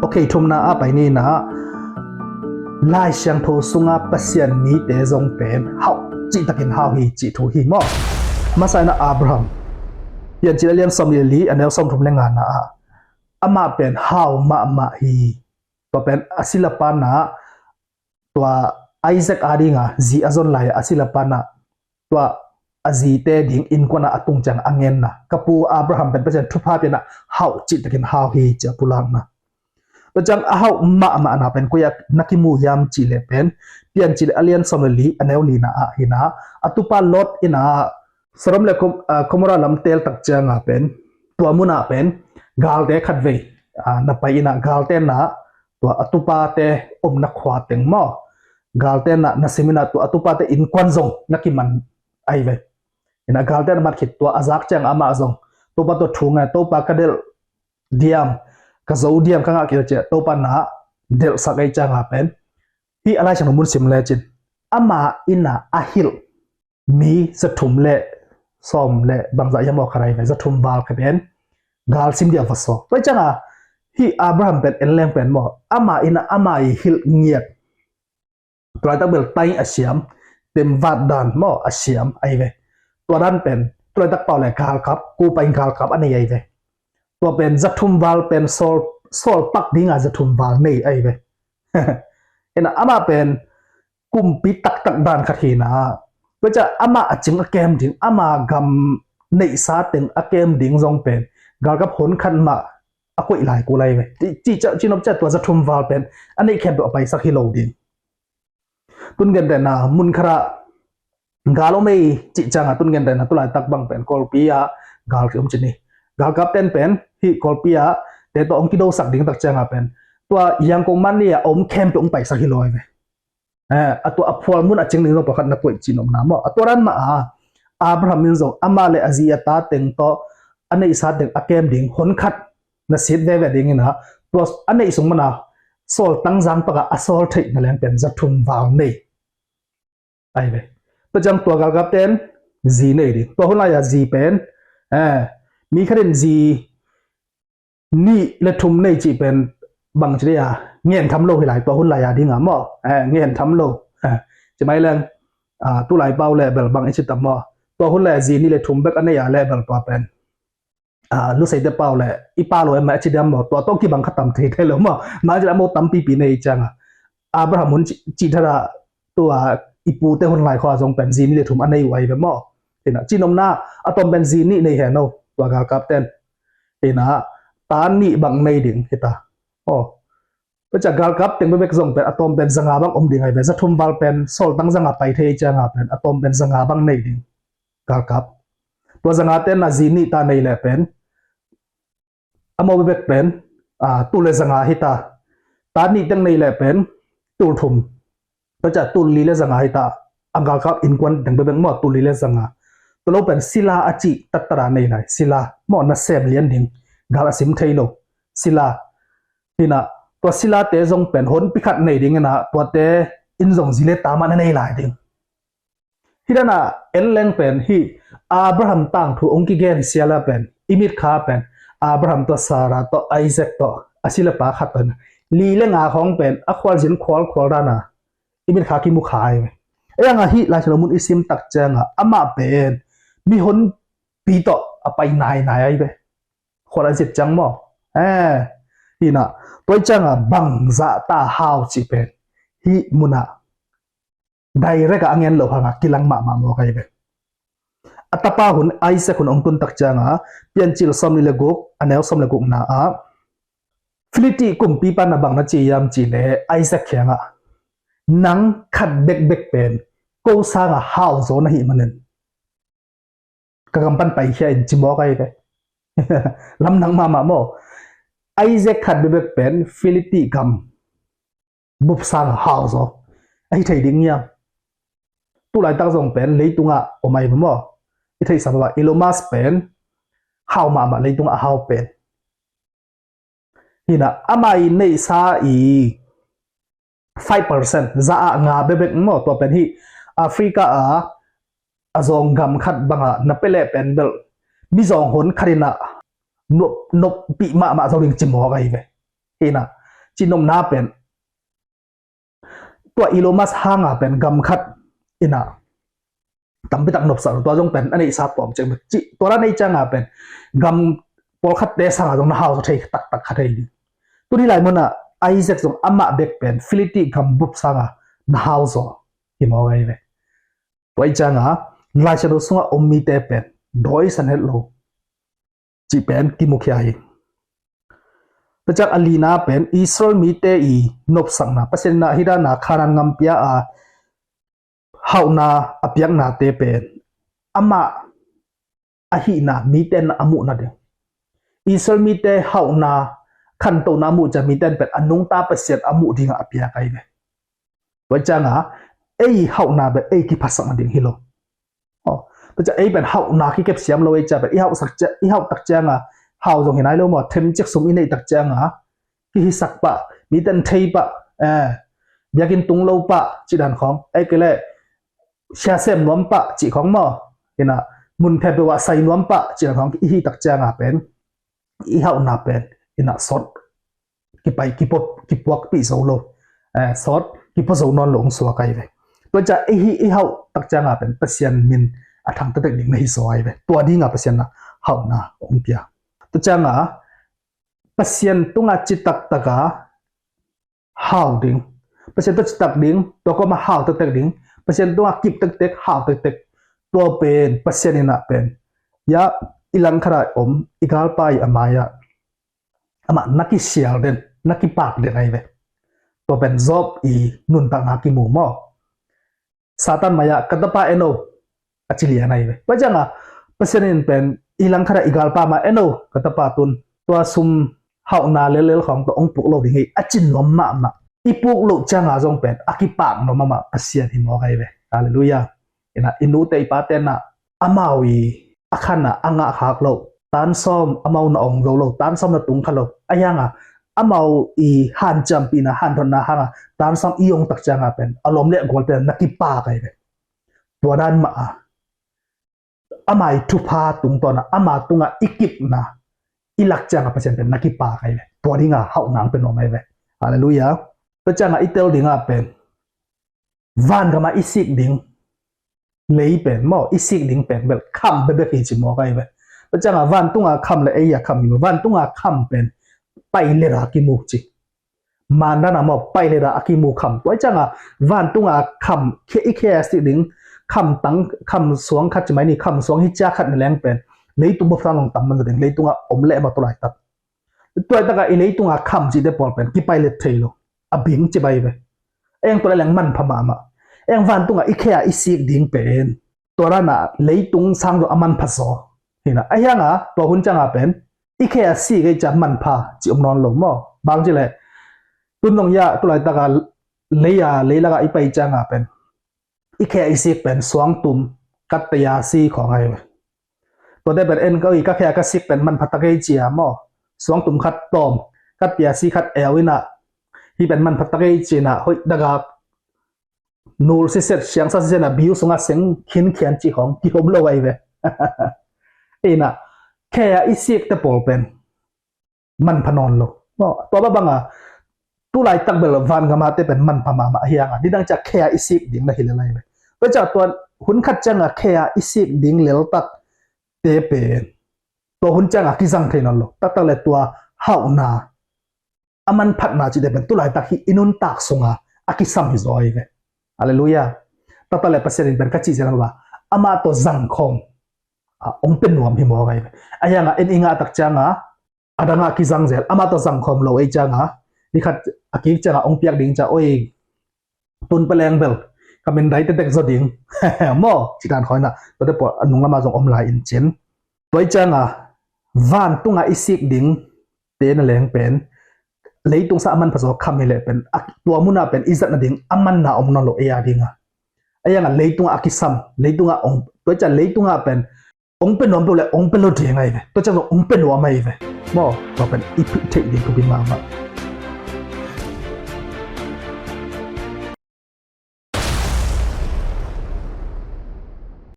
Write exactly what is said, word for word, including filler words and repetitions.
Ok, thumna a pai ni in ah, Lai Siangtho sunga Pasian mite zong pen hau cihtakin hau hi cih thu hi maw? Masa in ah Abraham, Piancil a lian sawm le li, a neu sawm thum le nga na ah, amah pen hau mahmah hi. Tua pen a silapa na, tua Isaac a dinga zi a zon lai a silapa na, tua a zite ding innkuan a a tung ciang a ngenna, ka pu Abraham pen Pasian thupha pia in ah hau cihtakin hau hi ci a pulakna. Tua ciang a hau mahmahna pen koi ah na kimu hiam cih leh pen, Piancil a lian sawm le li, a neu li na ah hi in ah, a tupa Lot in ah Sodom le Gom-, ah, Gomorrah lam teel tak cianga pen, tua munah pen galte khatvei, ah, na pai in ah, galte na, tua a tupate omna khua teng maw, galte na, na sim in ah, tua a tupate innkuan zong na kiman ahi ve. In ah galte na mat khit, tua a zak ciang amah zong, Topa, tua thu ngai, Topa, ka delh diam, ka zo diam, ka ngah kei ci a, Topa na delhsak ei cianga pen, hih a Lai Siangtho mun sim lecin, amah in ah a hilh mi za thum le sawm le bangzah hiam aw, khat ahi ve, za thum val khat pen gal sim dia va sawl. Tua cianga hih Abraham pen en leng pen maw, amah in ah amah i hilh ngiat, tua laitak bel tai a siam, temvat dan maw a siam ahi ve. Tua dan pen tua laitak pau le galkap, ko pai galkap a nei ahi ve. Tua pen za thum val pen sawl, sawl pak dinga za thum val nei ahi ve. In ah amah pen kumpi taktak dan khat hi in ah, tua ciang amah a cing a kem ding, ama gam neihsa teng a kem ding zong pen galkap hon khat mah a koih lai kul ahi ve. Ci, ci, ci, cinop ciang tua za thum val pen a neih khempeuh a paisak hi lo ding. Tun gentehna mun khat ah gal om ei cih cianga, tun gentehna tu laitak bang pen Kawlpi ah gal ki om ci ni. Galkap ten pen hih Kawlpi ah te tawh hong kidosak ding tak cianga pen, tua Yangon, Mandalay a om khempeuh hong paisak hi lo ahi ve. Eh, a tua a phual mun a cing ding zong pawlkhat na koih cinopna maw. A tua dan mah a Abraham in zong amah le a zi a ta teng tawh a neihsa teng a kem ding hon khat na sit veve ding in ah, tua a neih sung mana sawl tangzang pakah a sawl theih na leng pen za thum val nei ahi ve. Tua ciang tua galkap ten zi nei ding. Tua hun lai-a zi pen, eh, mi khat in zi nih le thum nei cih pen bang ci dei a, ngen tham lo hi lai, tua hun lai-a dinga maw. Eh, ngen tham lo. Eh, ci mai leng, ah, tu lai pau le bel bang i ci tam maw. Tua hun lai-a zi nih le thum bek a nei a le bel tua pen, ah, luseite pau le i pa lo em a ci diam maw, tua tawh kibang kha tam thei thei lo maw. Mah ci le a maw tampipi nei cianga, Abraham hun ci, ci thara, tua i pute hun lai khua zong pen zi nih le thum a nei uh ahi ve maw. Hi in ah cinopna a tawm pen zi nih nei hen aw, tua galkap ten. Hi in ah ta nih bang nei ding hi ta. Aw. Tua ciang galkap teng bekbek zong pen a tawm pen za nga bang om ding ahi ve. Za thum val pen sawl tangzang a pai thei cianga pen a tawm pen za nga bang nei ding galkap. Tua za nga ten na zi nih ta nei le pen, a maw bekbek pen, ah, tul le za nga hi ta. Ta nih teng nei le pen tul thum. Tua ciang tul li le za nga hi ta. A galkap innkuan teng bekbek maw, tul li le za nga. Tua lo pen sila a cih tattara nei lai. Sila maw, nasem lian ding, gal a sim thei lo. Sila. Hi in ah tua silate zong pen honpi khat nei ding in ah, tuate in zong zi le ta mah na nei lai ding. Hi dan ah en leng pen hih Abraham tangthu hong kigen siala pen i mitkha pen Abraham tawh, Sarah tawh, Isaac tawh, a silapa khat tawh, li le nga khawng pen a khualzin khualkhual dan a i mitkha kimu kha ahi ve. Ei ang a hih Lai Siangtho mun i sim tak cianga amah pen mihonpi tawh a pai nainai ahi ve. Khual a zit ciang maw. Eh, hi in ah tua cianga bangzah ta hau cih pen hih munah direct a a ngen loh hanga kilang mahmah mawk ahi ve. A tapa hun, Isaac hun hong tun tak cianga, Piancil sawm nih le guk, a neu sawm le gukna ah, Philistine kumpipa na bang na ci hiam cih leh, Isaac kiangah, nang khat bekbek pen ko sanga hau zaw na hih manin ka gam pan paikhia in, ci mawk ahi ve. Lamdang mahmah maw. Isaac khat bekbek pen Philistine gam bup sanga hau zaw. Ahi thei ding hiam? Tu laitak zong pen leitungah om ahi ve maw. I theihsa bangah Elon Musk pen hau mahmah, leitungah a hau pen. Hi in ah, ama i neihsa i five percent, za ah nga bekbek maw, tua pen hih Africa a, a zawng gam khat bangah na pia leh pen bel mizawng hon khat in ah nop, noppih mahmah zo ding, ci mawk ahi ve. Ina, ci nopna pen tua Elon Musk hanga pen gam khat ina tampi tak nopsak lo, tua zong pen a neihsa tuam cek ci, tua la nei cianga pen gam pawlkhatte sanga zong na hau zaw thei taktak kha thei ding. Tuni lai muna Isaac zong amah bek pen Philistine gam bup sanga na hau zaw hi maw gai ve. Tua i cianga Lai Siangtho sunga om mite pen dawi san het lo cih pen kimukhia hi. Tua ciang a lina pen Israel mite i nopsakna, Pasian ina hidana Khanan ngam pia a hauhna a piaknate pen amah ahihna mite in a muhna ding. Israel mite hauhna khantohna a muh ciang mite in pen a nungta Pasian a muh dinga a piak ahi ve. Tua cianga ei hauhna pen ei kiphasakna ding hi lo. Tua ciang ei pen hauhna kikep siam lo ei ciang pen i hauh sak ciang, i hauh tak cianga hau zong hi nai lo maw, themcik sum i neih tak cianga kihisak pah, mite in thei pah, eh, biakinn tung lo pah cih dan khawng, ei kei leh siasem nuam pah cih khawng maw, ina mun khempeuh ah sai nuam pah cih dan khawng i hih tak cianga pen i hauhna pen ina sawt kipai, kipuak, kipuakpih zo lo, eh, sawt kipua zo nawn lo hong suak ahi ve. Tua ciang i hih i hauh tak cianga pen Pasian min a thang tektek ding na hi zaw ahi ve. Tua dinga Pasian ina hauhna hong pia. Tua cianga Pasian tunga ci taktaka hau ding, Pasian tua ci tak ding, tua kawma hau tektek ding, Pasian tunga kip tektek, hau tektek. Tua pen Pasian ina pen ya i langkhata om i galpa i a mai-ah amah na kisial den, na kipak den ahi ve. Tua pen Job i nuntakna kimu maw. Satan mai-ah ka tapa en o a ci lian ahi ve. Tua cianga Pasian in pen i langkhata i galpa ma en o ka tapa tun tua sum hauhna lellel khawng tua hong puk lo ding hi a ci nuam mahmah. I puk loh cianga zong pen a kipak nuam mahmah Pasian hi maw gai ve. Halleluiah. Ina i nute i pate na amau i a khanna a ngah khak loh, tan sawm amau na ong zo lo, tan sawm na tung kha lo. A hianga amau i hanciampihna, hanthotna hanga tan sawm i ong tak cianga pen a lawm le a gualte na kipak ahi ve. Tua dan mah a ama i thupha tungtawna ama tunga i kipna i lak cianga Pasian pen na kipak ahi ve. Tua dinga hauhna hong pia nuam ahi ve. Halleluiah. Tua cianga i tel dinga pen vangama i sik ding lei pen maw, i sik ding pen bel kham bekbek hi ci maw gai ve. Tua cianga vantunga kham le ei a kham hi maw, vantunga kham pen pilot a kimu ci. Mandana maw, pilot a kimu kham. Tua cianga vantunga kham, khe i khe a sik ding kham tang, kham suang khat ci mai ni, kham suang hi cia khat na leng pen leitung bawm sang long tam man ding, leitunga om leh maw tua laitak. Tua taka i leitunga kham cihte pawl pen kipailet thei lo, a bing ci bai ve. Eng tua leng manpha mahmah. Eng vantunga i khea i sik ding pen tua dana leitung sang zong a manpha zaw. Hina a hianga tua hun cianga pen i khea sik ei cia manpha ci om nawn lo maw. Bang ci leh tun zong ia tu laitaka lei a leilaka i pai cianga pen i khea i sik pen suangtum, katteia si khawng ahi ve. Tuate pen en ka ui, ka khea ka sik pen manpha ta kei cia maw. Suangtum khat tawm, katteia si khat eu ina, hi pen manpha ta kei cina hoih dagak nul siset siangsa siset na biu sunga seng khinkhian ci khawng kihom lo ahi ve. Ina khea i sikte pawl pen manpha nawn lo. Tua banga tu laitak bel vangamate pen manpha mahmah a hianga nidang cia khea i sik ding na hi lel ahi ve. Tua cia tua hun khat cianga khea i sik ding leltak te pen tua hun cianga kizang thei nawn lo. Taktak le tua hauhna a manphatna cite pen tu laitak hi i nuntak sunga a kisam hi zaw ahi ve. Halleluiah. Taktak le Pasian in pen ka cih zel a amah tua zangkhawm a ong pe nuam hi maw ahi ve. A hianga en i ngah tak cianga a danga kizang zel, amah tawh zangkhawm lo ei cianga ni khat a kik cianga ong piak ding cia oi tun peleng bel ka min dai tetek zaw ding maw ci dan khawina tuate pawl a nunglama zong om lai in cin. Tua i cianga vantunga i sik ding te na leng pen leitung sa a manpha zaw kham hi leh pen tua muna pen i zatna ding a manna om nawn lo ei a dinga. A hianga leitunga a kisam, leitunga ong, tua i cia leitunga pen ong pe nuam peuh le ong pe lo ding ahi ve. Tua ciang zong ong pe nuam ahi ve. Maw, tua pen i phih theih ding thupi mahmah.